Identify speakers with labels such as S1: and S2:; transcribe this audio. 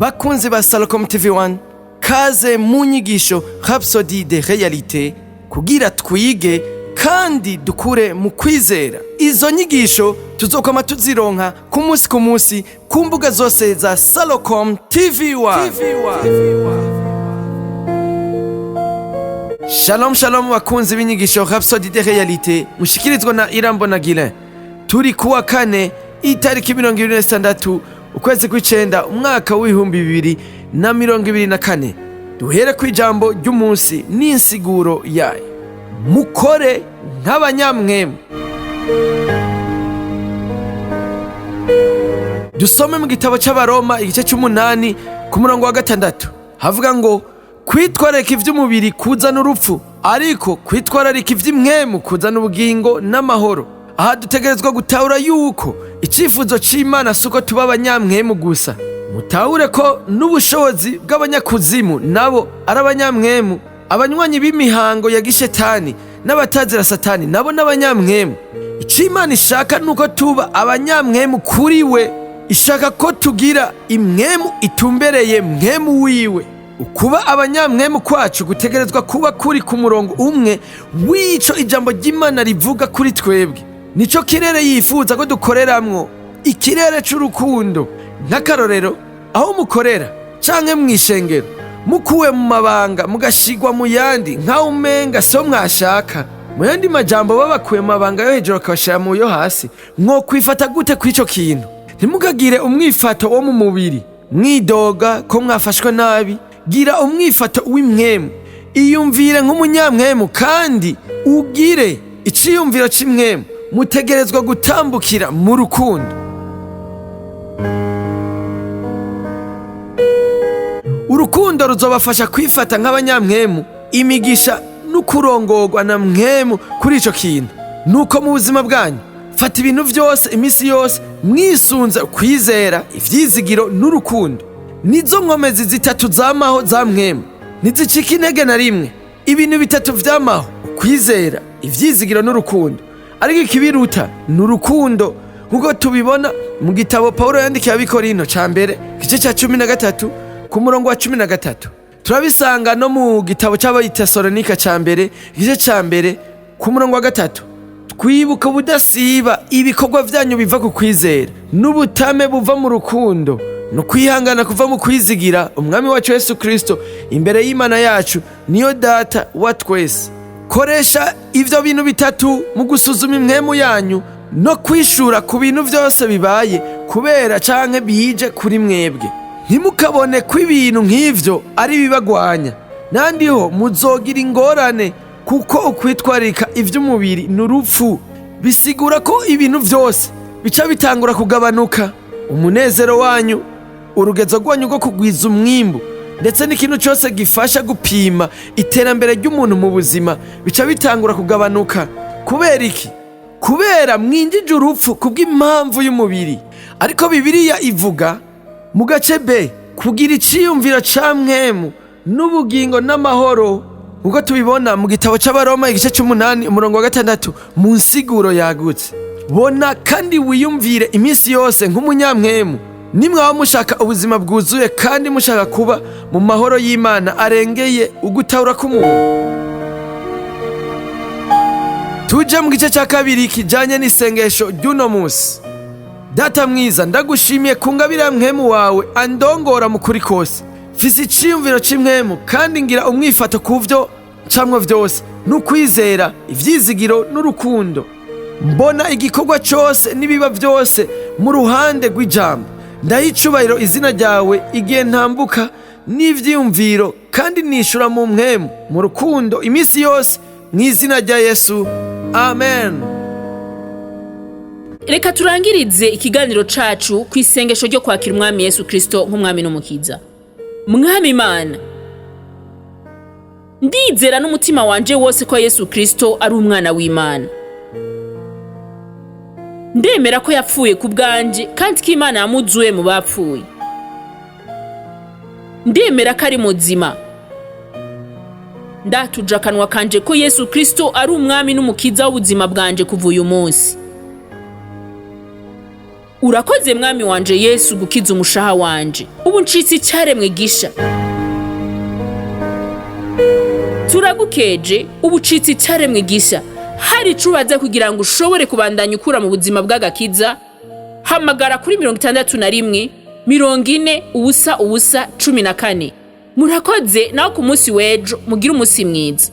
S1: Bakunzi ba Salcom TV1, kaze mu nyigisho Rhapsodie de Réalité kugira twige kandi dukure mu kwizera. Izo nyigisho tuzokoma tuzironka ku munsi ku munsi ku mbuga zose za Salcom TV1. Shalom shalom bakunzi b'inyigisho Rhapsodie de Réalité mushikirizwa na Irambona Guilain. Turi kuwa kane, itariki 26, ukwezi kw'icenda, umwaka w'2024. Duhere ku ijambo ry'umunsi n'insiguro yayo: mukore nk'abanyamwemu. Dusome mu gitabo c'Abaroma, igice c'umunani, ku murongo wa 6, havuga ngo: "Kwitwararika ivy'umubiri kuzana urupfu, ariko kwitwararika ivy'imwemu kuzana ubugingo n'amahoro." Aha dutegerezwa gutahura yuko icifuzo c'Imana si uko tuba abanyamwemu gusa. Mutahure ko n'ubushobozi bw'abanyakuzimu nabo ari abanyamwemu. Abanywanyi b'imihango ya gishetani n'abatazira Satani nabo n'abanyamwemu. Ico Imana ishaka nuko tuba abanyamwemu kuri we. Ishaka ko tugira imwemu itumbereye mwemu wiwe. Ukuba abanyamwemu kwacu gutegerezwa kuba kuri ku murongo umwe w'ico ijambo ry'Imana rivuga kuri twebwe. Nico kirere yifuza ko dukoreramwo, ikirere c'urukundo. Nk'akarorero, aho mukorera canke mw'ishengero, mukuwe mu mabanga mugashigwa mu yandi nk'aho umenga so mwashaka, mu yandi majambo babakuye mu mabanga yo hejuru bakabashira mu yo hasi, mwokwifata gute kw'ico kintu? Ntimukagire umwifato wo mu mubiri, mwidoga ko mwafashwe nabi. Gira umwifato w'imwemu, iyumvire nk'umunyamwemu kandi ugire iciyumviro c'imwemu. Mutegerezwa gutambukira mu rukundo. Urukundo ruzobafasha kwifata nk'abanyamwemu, imigisha n'ukurongorwa na mwemu kuri ico kintu. Nuko mu buzima bwanyu fata ibintu vyose iminsi yose mwisunze kwizera, ivyizigiro n'urukundo. Nizo nkomezi zitatu zamaho za mwemu, ntizicika intege na rimwe. Ibintu bitatu vyamaho: ukwizera, ivyizigiro n'urukundo. Ariko ikibiruta ni urukundo, nk'uko tubibona mu gitabo Pawulo yandikiye Abikorino ca mbere, igice ca 13, ku murongo wa 13. Turabisanga no mu gitabo c'Abatesalonika ca mbere, igice ca mbere, ku murongo wa 3: "Twibuka ubudasiba ibikorwa vyanyu biva ku kwizera, n'ubutame buva mu rukundo, no kwihangana kuva mu kwizigira Umwami wacu Yesu Kristo imbere y'Imana yacu, niyo Data wa twese." Koresha ivyo bintu bitatu mu gusuzuma imwemu yanyu no kwishura ku bintu vyose bibaye kubera canke bije kuri mwebwe. Ntimukabone ko ibintu nk'ivyo ari bibagwanya, nandiho muzogira ingorane, kuko ukwitwararika ivy'umubiri ni urupfu. Bisigura ko ibintu vyose bica bitangura kugabanuka: umunezero wanyu, urugezo rwanyu rwo kugwiza umwimbu, ndetse n'ikintu cyose gifasha gupima iterambere ry'umuntu mu buzima bica bitangura kugabanuka. Kubera iki? Kubera mwinjije urupfu kubw'impamvu y'umubiri. Ariko Bibiliya ivuga mu gace B kugira iciyumviro ca mwemu n'ubugingo n'amahoro, nk'uko tubibona mu gitabo c'Abaroma, igice c'umunani, umurongo wa 6, mu nsiguro yagutse. Bona kandi wiyumvire iminsi yose nk'umunyamwemu nimwaba mushaka ubuzima bwuzuye kandi mushaka kuba mu mahoro y'Imana arengeye ugutahura k'umuntu. Tuje mu gice cya kabiri kijanye n'isengesho ry'uno munsi. Data mwiza, ndagushimiye ku ngabire ya mwemu wawe andongora mu kuri kose. Mfise iciyumviro c'imwemu kandi ngira umwifato ku vyo ncamwo vyose n'ukwizera, ivyizigiro n'urukundo. Mbona igikorwa cose n'ibiba vyose mu ruhande rw'ijambo. Ndaha icubahiro izina ryawe igihe ntambuka n'ivyiyumviro kandi nishura mu mwemu mu rukundo iminsi yose, mu izina rya Yesu, amen.
S2: Reka turangirize ikiganiro cacu ku isengesho ryo kwakira Umwami Yesu Kristo nk'Umwami n'Umukiza. Mwami Imana, ndizera n'umutima wanje wose ko Yesu Kristo ari Umwana w'Imana. Ndemera ko yapfuye ku bwanje kandi ko Imana yamuzuye mu bapfuye. Ndemera ko ari muzima. Ndatuje akanwa kanje ko Yesu Kristo ari Umwami n'Umukiza w'ubuzima bwanje kuva uyu munsi. Urakoze Mwami wanje Yesu gukiza umushaha wanje, ubu ncitse icaremwe gisha. Turagukeje, ubu ucitse icaremwe gisha. Hari ico ubaza kugira ngo ushobore kubandanya ukura mu buzima bw'agakiza? Hamagara kuri 61 40 0 0 14. Murakoze, naho ku munsi w'ejo mugire umunsi mwiza.